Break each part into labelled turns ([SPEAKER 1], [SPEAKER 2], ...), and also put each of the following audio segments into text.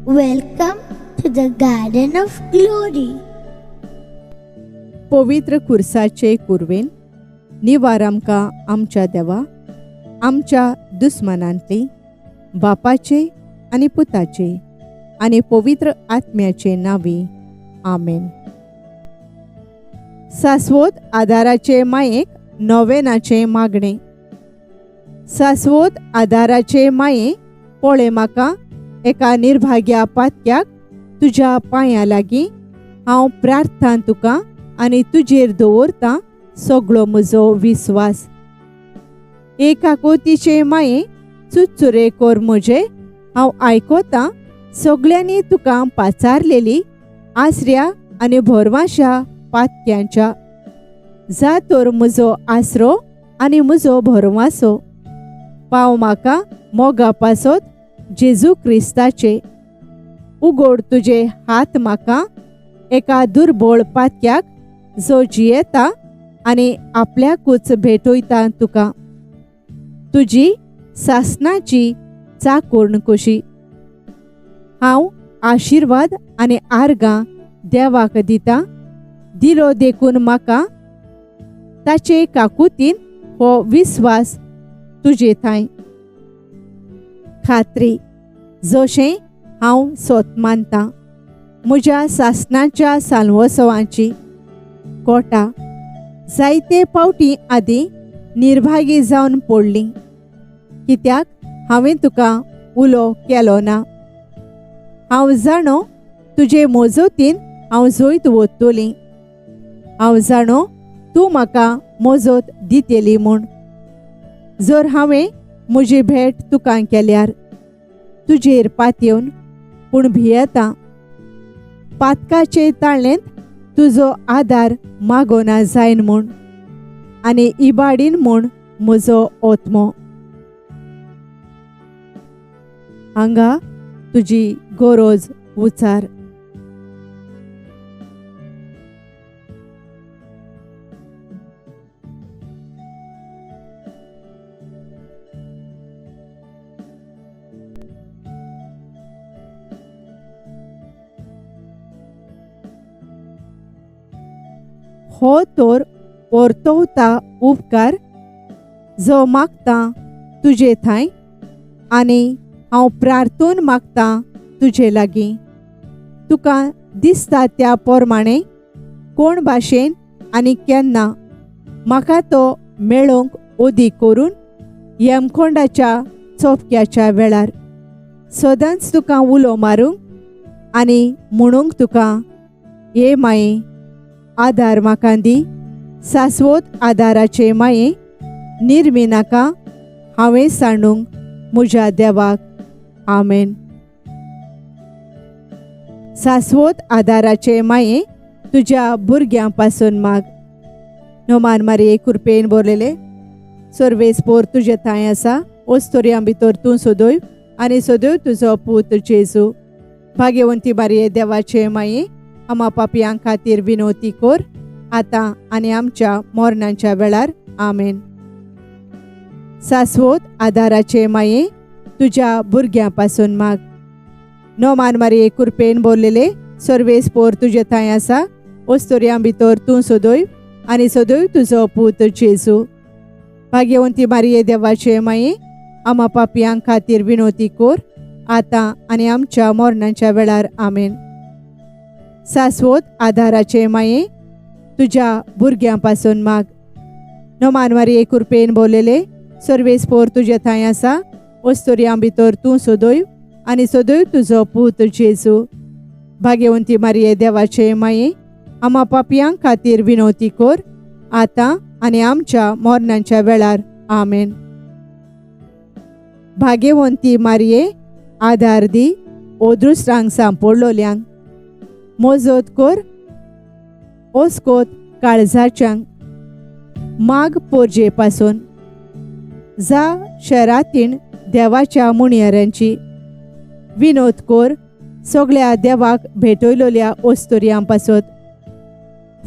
[SPEAKER 1] Welcome to the Garden of Glory.
[SPEAKER 2] पवित्र खुर्साचे कुरवेन निवार आमकां आमच्या देवा आमच्या दुस्मानांतली बापाचे आनी पुताचे आनी पवित्र आत्म्याचे नांवी आमेन. सास्वत आदाराचे मायेक नोवेनाचें मागणें. सास्वत आदाराचे माये पळय म्हाका एका निर्भाग्या पातक्याक तुज्या पांयां लागीं हांव प्रार्थना तुका आनी तुजेर दवरतां सगळो म्हजो विस्वास. एक आकोतीचे माये चुचुरे कोर म्हजे हांव आयकतां सगळ्यांनी तुका पाचारलेली आसऱ्या आनी भरवांशा पातक्यांच्या. जा तर म्हजो आसरो आनी म्हजो भरवांसो पाव म्हाका मोगा पासत जेजू क्रिस्ताचे. उगोड तुजे हात म्हाका एका दुर्बळ पातक्याक जो जियेता आनी आपल्याकूच भेटयता तुका तुजी सासनाची चाकोर्ण कशी. हांव आशिर्वाद आनी आर्गां देवाक दिता दिलो देखून म्हाका ताचे काकुतीन हो विस्वास तुजे थांय खात्री जशें हांव सोत मानतां म्हज्या सासनाच्या साल्वोत्सवाची कोटा जायते पावटी आदीं निर्भागी जावन पडली कित्याक हांवें तुका उलो केलो ना. हांव जाणो तुजे मोजोतीन हांव जैत वतली. हांव जाणो तूं म्हाका मोजोत दितली म्हूण. जर हांवें म्हजी भेट तुका केल्यार तुजेर पातयेवन पूण भियेता पातकाचे ताळेंत तुजो आदार मागोना जायन म्हूण आनी इबाडीन म्हूण म्हजो ओत्मो. हांगा तुजी गरज उचार. हो तर परतवता उपकार जो मागता तुजे थांय आनी हांव प्रार्थून मागता तुजे लागीं. तुका दिसता त्या प्रमाणे कोण भाशेन आनी केन्ना म्हाका तो मेळोवंक ओदी करून यमकोंडाच्या चोपक्याच्या वेळार सदांच तुका उलो मारूंक आनी म्हणूंक तुका हे माये आदार म्हाका दी. सास्वत आदाराचे माये निर्मी नाका हांवें सांडूंक म्हज्या देवाक. आमेन. सास्वत आदाराचे माये तुज्या भुरग्यां पासून माग. नोमान मारये कुरपेन बोरलेले सर्वेस पोर तुजे थांय आसा ओस्तोरयां भितर तूं सोदय आनी सोदय तुजो पूत जेजू. भाग्यवंती मारये देवाचे माये आमा पापयां खातीर विनोती कोर आतां आनी आमच्या मरणाच्या वेळार. आमेन. सास्वत आदाराचे माये तुज्या भुरग्यां पासून माग. नोमान मारये कुरपेन बोरलेले सर्वेस पोर तुजे थांय आसा ओस्तोरयां भितर तूं सोदय आनी सोदय तुजो पूत जेजू. भाग्यवंती मारये देवाचे माये आमा पापयां खातीर विनोती कोर आतां आनी आमच्या मरणाच्या वेळार. आमेन. सास्वत आदाराचे माये तुज्या भुरग्यां पासून माग. नोमान मारये कुरपेन बोरलेले सर्वेस पोर तुजे थांय आसा ओस्तोरयां भितर तूं सोदय आनी सोदय तुजो पूत जेजू. भाग्यवंती मारये देवाचे माये आमा पापयां खातीर विनोती कोर आतां आनी आमच्या मरणाच्या वेळार. आमेन. भाग्यवंती मारये आदार दी ओदृश्टांक सांपडलोल्यांक मोजोत कोर ओस्कोत काळजाच्यांक माग पोरजे पासून जा शरातीण देवाच्या मुणयाऱ्यांची विनोद कोर सगळ्या देवाक भेटयलोल्या ओस्तोरयां पासत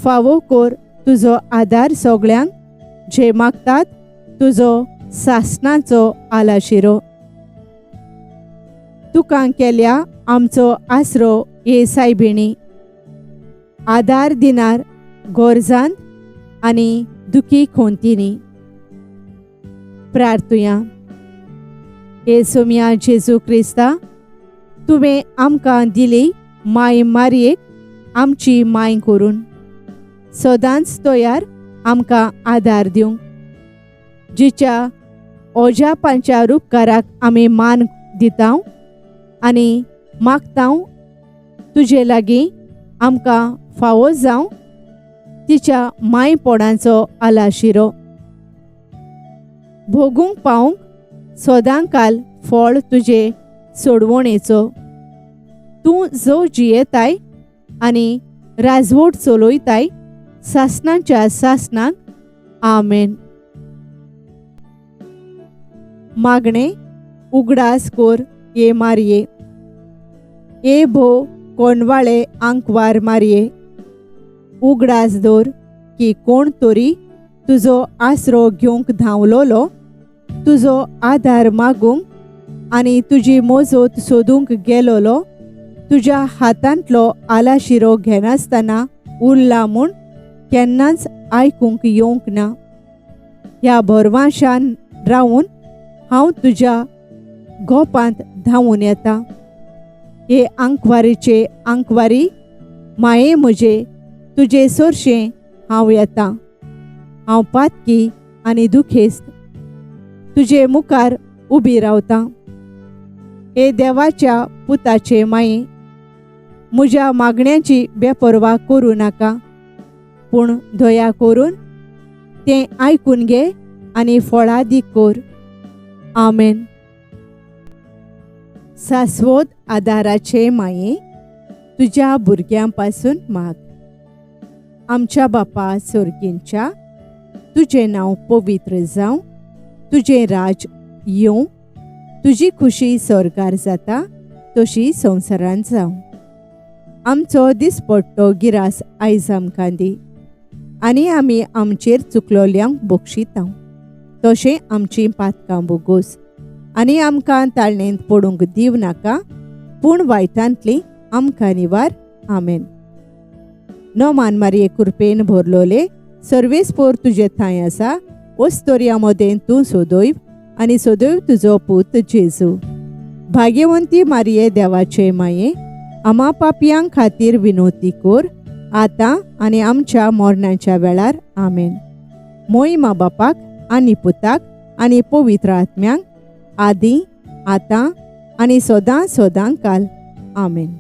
[SPEAKER 2] फावो कोर तुजो आदार सगळ्यांक जे मागतात तुजो सासणाचो आलाशिरो. तुका केल्या आमचो आसरो हे सायबिणी, आदार दिनार गोरजांत आनी दुखी खोंतींनी. प्रार्थुया. हे सोम्या जेजू क्रिस्ता, तुवें आमकां दिली माय मारयेक आमची माय करून सदांच तयार आमकां आदार दिवंक, जिच्या ओजापांच्या रुपकाराक आमी मान दितांव आनी मागतांव तुजे लागीं आमकां फावो जावं तिच्या मायपोणाचो आलाशिरो भोगूंक पावंक सदांकाल फळ तुजे सोडवणेचो. तूं जो जियेताय आनी राजवट चलयताय सासणाच्या सासणाक. आमेन. मागणें उगडास कोर ये मारये, ये भो कोणवाळे आंकवार मारये, उगडास दवर की कोण तरी तुजो आसरो घेवंक धांवलोलो, तुजो आदार मागूंक आनी तुजी मोजोत सोदूंक गेलोलो, तुज्या हातांतलो आलाशिरो घेनासतना उरला म्हूण केन्नाच आयकूंक येवंक ना. ह्या भरवाशान रावून हांव तुज्या गोपांत धांवून येता. हे आंकवारीचे आंकवारी माये म्हजे, तुजे सोरशें हांव येता. हांव पातकी आनी दुखेस्त तुजे मुखार उबी रावता. हे देवाच्या पुताचे माये, म्हज्या मागण्यांची बेपर्वा करूं नाका, पूण दया करून तें आयकून घे आनी फळादीक कर. आमेन. सास्वत आदाराचे माये, तुज्या भुरग्यां पासून माग. आमच्या बापा सोर्गींच्या, तुजें नांव पवित्र जावं, तुजें राज येवं, तुजी खुशी स्वर्गार जाता तशी संवसारांत जावं. आमचो दिसपट्टो गिरास आयज आमकां दी आनी आमी आमचेर चुकलोल्यांक बक्षिता तशें आमचीं पातकां बोगोस आनी आमकां ताळणेंत पडूंक दिव नाका, पूण वायटांतली आमकां निवार. आमेन. नोमान मारये कृपेन भरलोले सर्वेस्पोर तुजे थंय आसा, ओस्तोर्या मदें तूं सोदोय आनी सदैव तुजो पूत जेजू. भाग्यवंती मारये देवाचे माये, आमा पापयां खातीर विनोती कोर आतां आनी आमच्या मरणाच्या वेळार. आमेन. मोहिमा बापाक आनी पुताक आनी पवित्र आत्म्यांक, आदी आतां आनी सदां सदां काल. आमेन.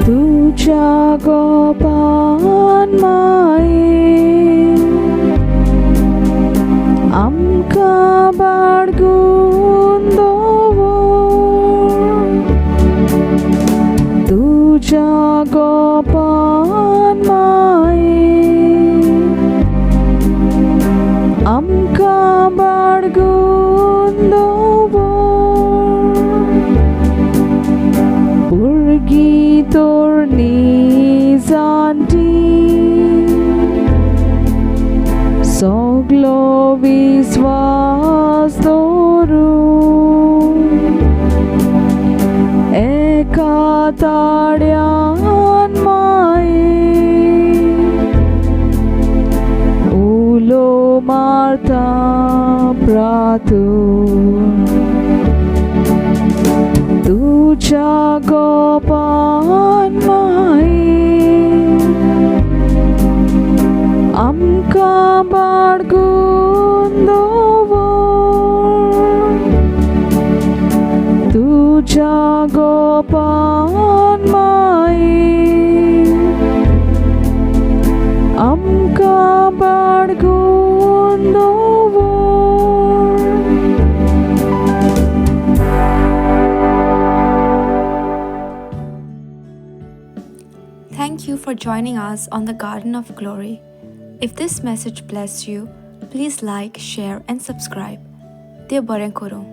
[SPEAKER 3] तुझ्या गोपान माये आमकां बाळगून दवर, तुझ्या गोपान माये आमकां बाळगून दवर, भुरगीं तरणी जाणटी सगलो विस्वास दवरून एका ताड्यान माये उलो मारता प्रातून, तुझ्या गोपान माये आमकां बाळगून दवर, तुझ्या गोपान माये आमकां बाळगून दवर.
[SPEAKER 4] Thank you for joining us on the Garden of Glory. If this message blessed you, please like, share, and subscribe. Dev बरें करूं.